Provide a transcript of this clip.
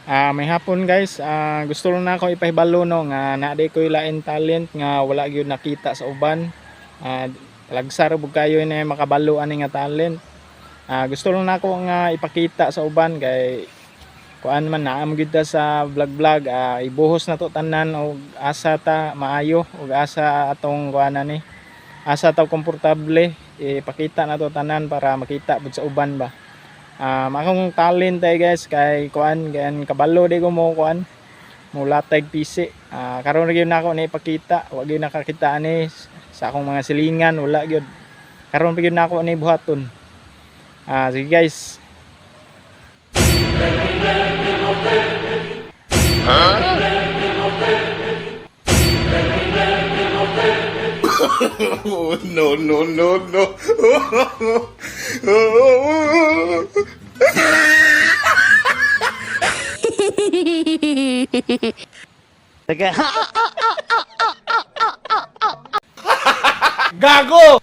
May hapon, guys. Gusto lang na ako ipahibalo, no, nga naa diay ko'y lain talent nga wala gyud nakita sa uban. Talagsa ra pud kayo na makabalo ani nga talent. Gusto lang nako nga ipakita sa uban kay kuan man naa man gyud ta sa vlog vlog, ibuhos na to tanan og asa ta maayo ug asa atong kuan ani, asa ta komportable, ipakita na to tanan para makita pud sa uban ba. Akong talent ay, guys, kay kuan gayan kabalo di ko mo kuan mo latay PC. Karon ra gyud nako ni ipakita, wa gyud nakakita ani sa akong mga silingan, wala gyud. Karon pa gyud nako ni buhaton. Sige, guys. Oh, no, no, no, no. Teka. Gago!